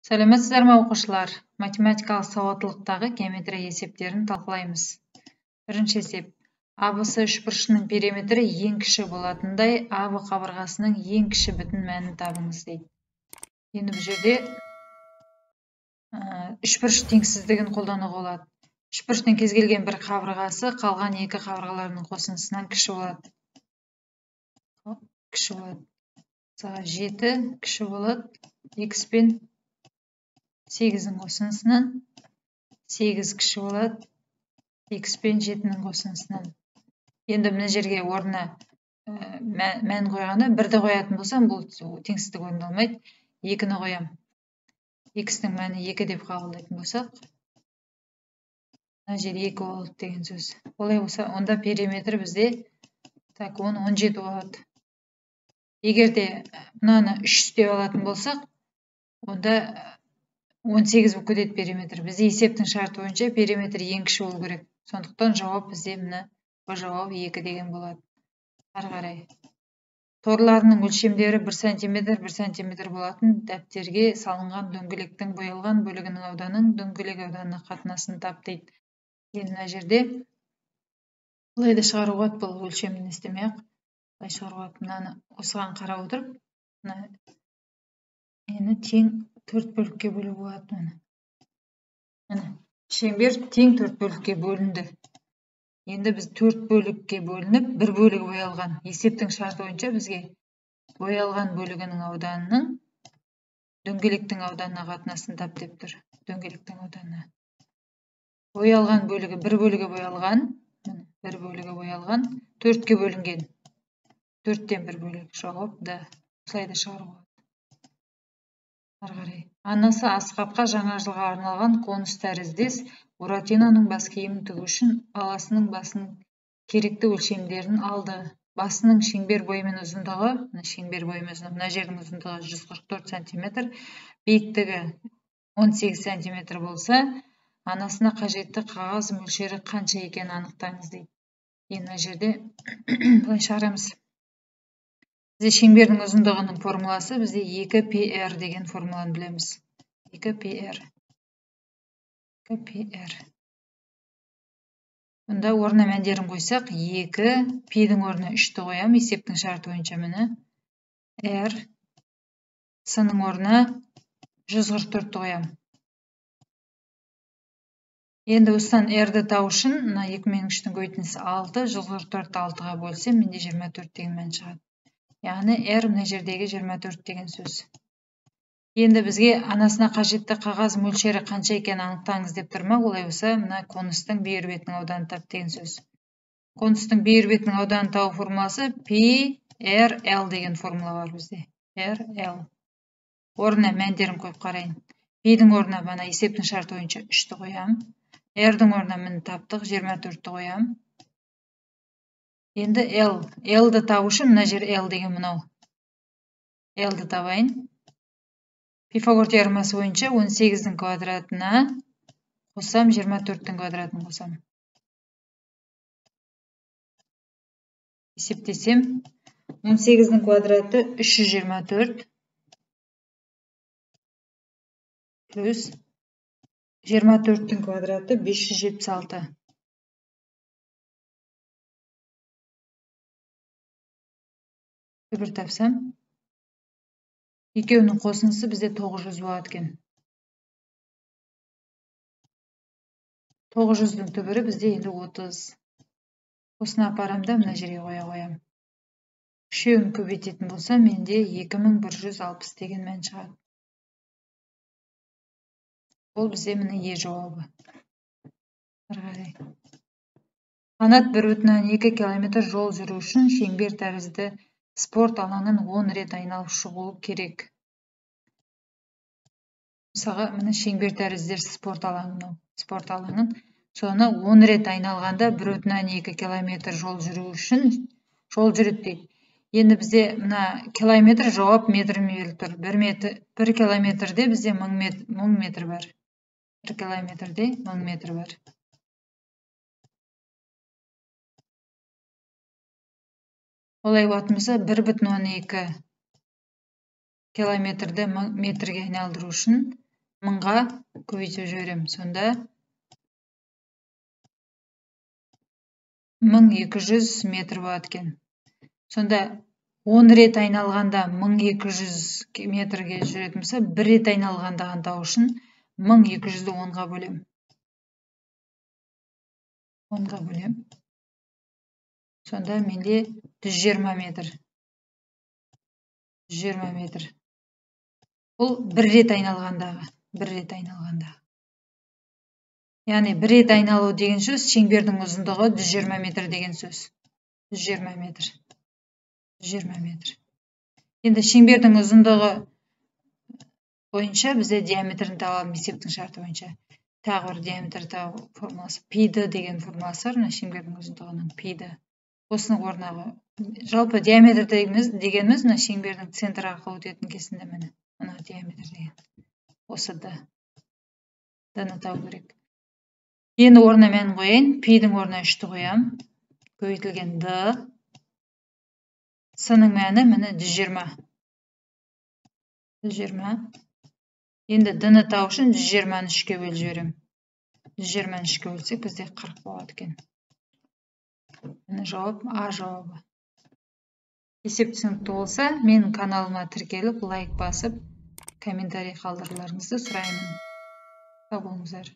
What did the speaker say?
Сәлеметсіздер ме, оқушылар? Математикалық сауаттылықтағы геометрия есептерін талқылаймыз. Бірінші есеп. АБС үшбұрышының периметрі ең кіші болатындай АБ қабырғасының ең кіші бүтін мәнін табыңыз дейді. Енді бұл жерде үшбұрыш теңсіздігін қолдануға болады. Үшбұрыштың кез келген бір қабырғасы қалған екі қабырғаларының қосындысынан кіші болады. Кіші болады. Мысалға 7 кіші болады x пен 8-дің қосындысынан, 8 кіші болады x пен 7-нің қосындысынан. Енді мына жерге орнына мән қойғанда бірді қоятын болсам, бұл теңсіздік орындалмайды. 2-ні қоям. X-тің мәні 2 деп қабылдайтын болсақ, мына жер 2 болады деген сөз. Олай болса, онда периметр бізде так 10, 17 болады. Егер де мынаны 3 деп алатын болсақ, онда 18 болып кетеді периметр. Бізде есептің шарты бойынша периметр ең кіші болу керек. Сондықтан жауап бізде мына Б жауабы 2 деген болады. Ары қарай. Торларының өлшемдері 1 сантиметр, 1 сантиметр болатын дәптерге салынған дөңгелектің боялған бөлігінің ауданын дөңгелек ауданына қатынасын тап дейді. Енді мына жерде былай да шығаруға болады, бұл өлшемін істемей-ақ. Былай шығаруға болады. Мынаны осыған қарап отырып, мына нені тең 4 бөлікке бөлуге болады міне. Міне, шеңбер тең 4 бөлікке бөлінді. Енді біз 4 бөлікке бөлініп, бір бөлігі боялған. Есептің шарты бойынша бізге боялған бөлігінің ауданының дөңгелектің ауданына қатынасын тап деп тұр. Дөңгелектің ауданына. Боялған бөлігі, бір бөлігі боялған, міне, бір бөлігі боялған, 4-ке бөлінген. 4-тен бір бөлік жауап Д. Осылай да шығаруға болады. Ары қарай. Анасы Асхатқа жаңа жылға арналған конус тәріздес Буратиноның бас киімін тігу үшін баласының басының керекті өлшемдерін алды. Басының шеңбер бойымен ұзындығы, мына шеңбер бойымен ұзындығы, мына жердің ұзындығы 144 сантиметр, биіктігі 18 сантиметр болса, анасына қажетті қағаз мөлшері қанша екенін анықтаңыз дейді. Енді мына жерде былай шығарамыз. Бізде шеңбердің ұзындығының формуласы, бізде 2 ПР деген формуланы білеміз. 2 ПР. 2 ПР. Бұнда орнына мәндерін қойсақ, 2, пидің орнына 3-ті қоямын, есептің шарты бойынша міне. R, S-ның орнына 144-ті қоямын. Енді осыдан R-ді табу үшін, мына 2 мен 3-тің көбейтіндісі 6, 144-ті 6-ға бөлсем, менде 24 деген мән шығады. Яғни R мына жердегі 24 деген сөз. Енді бізге анасына қажетті қағаз мөлшері қанша екенін анықтаңыз деп тұр ма? Олай болса, мына конустың бүйір бетінің ауданын тап деген сөз. Конустың бүйір бетінің ауданын табу формуласы P R L деген формула бар бізде. R L. Орнына мәндерін қойып қарайын. P-дің орнына мына есептің шарты бойынша 3-ті қоямын. R-дің орнына міне таптық, 24-ті қоямын. Енді L, L-ді табу үшін мына жер L деген мынау. L-ді табайын. Пифагор теоремасы бойынша 18-дің квадратына қосам, 24-тің квадратын қосам. Есептесем, 18-дің квадраты 324 плюс 24-тің квадраты 576. Түбір тапсам, екеуінің қосындысы бізде 900 болады екен. 900-дің түбірі бізде енді 30. Осыны апарам да мына жерге қоя қоям. Үшеуін көбейтетін болсам, менде 2160 деген мән шығады. Ол бізде міне Е жауабы. Ары қарай. Қанат 1,2 километр жол жүру үшін шеңбер тәрізді спорт алаңын 10 рет айналып шығуы керек. Мысалға, міне шеңбер тәрізді спорт алаңы мынау. Спорт алаңын соны 10 рет айналғанда 1,2 километр жол жүру үшін жол жүреді дейді. Енді бізде мына километр жауап метрмен беріліп тұр. 1 метр, 1 километрде бізде 1000 метр бар. 1 километрде 1000 метр бар. Олай болатын болса, 1,2 километрді метрге айналдыру үшін 1000-ға көбейтіп жіберемін. Сонда 1200 метр болады екен. Сонда 10 рет айналғанда 1200 метрге жүретін болса, бір рет айналғанда табу үшін 1200-ді 10-ға бөлемін. 10-ға бөлемін. Сонда менде 120 метр. 120 метр. Бұл бір рет айналғандағы, бір рет айналғандағы. Яғни бір рет айналу деген сөз шеңбердің ұзындығы 120 метр деген сөз. 120 метр. 120 метр. Енді шеңбердің ұзындығы бойынша бізде диаметрін табамыз есептің шарты бойынша. Тағы бір диаметр табу формуласы пи д деген формуласы бар, мына шеңбердің ұзындығының пи д. Осының орнына жалпы диаметр дегеніміз мына шеңбердің центрі арқылы өтетін кесінді, міне мына диаметр деген. Осы д. Д-ны табу керек. Енді орнына мән қояйын. Пи-дің орнына 3-ті қоямын. Көбейтілген д. С-ның мәні міне 120. 120. Енді д-ны табу үшін 120-ны 3-ке бөліп жіберемін. 120-ны 3-ке бөлсек бізде 40 болады екен. Міне жауап А жауабы. Есеп түсінікті болса, менің каналыма тіркеліп, лайк басып, комментарий қалдыруларыңызды сұраймын. Сау болыңыздар.